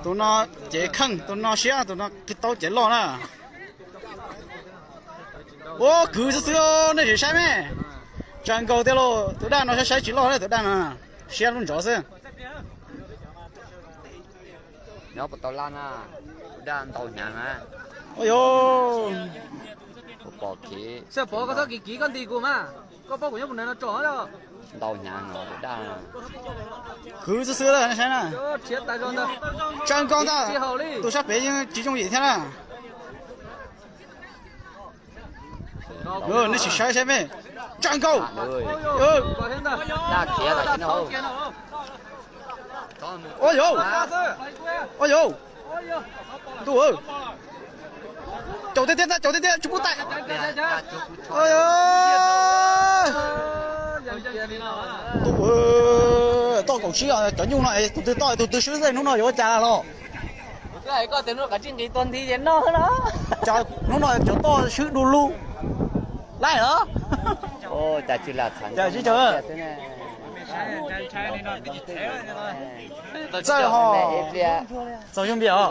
Tus no cev kheej, tus no siab, tus no qhib taub cev loj na. Ua kwv xwb xwb, nej sim saib me. Tsawg nkaus tiag lauj, tus daj no saib saib tsis loj, tus daj no siab lub ntsov xwb. Nyob puas tau laj na, tus daj ntau hnyav na. Ua yog, pom kev. Xyov Pov koj txhob kiv kiv koj nti kuv mas, koj paub kuv nyob puag ntawm no tso. Ntau hnyav no tus daj. Kwv xwb xwb, saib na. Tsawg nkaus ntag, tus sab pem yeej tsis yooj yim thiab na. Nej sim saib saib me. Tsawg nkaus. Ua yog, ua yog, ntuj, caum tiag tiag, caum tiag tiag, tsis pub tais. Ntuj, toj kaum tsib, cov nyuj no tus twg toj tus twg swb xwb, hnub no yuav ua cas los. Hnub no cov toj swb du lug. Laij los. Cas tsis caum. Txawj ho. Txaus yooj yim os.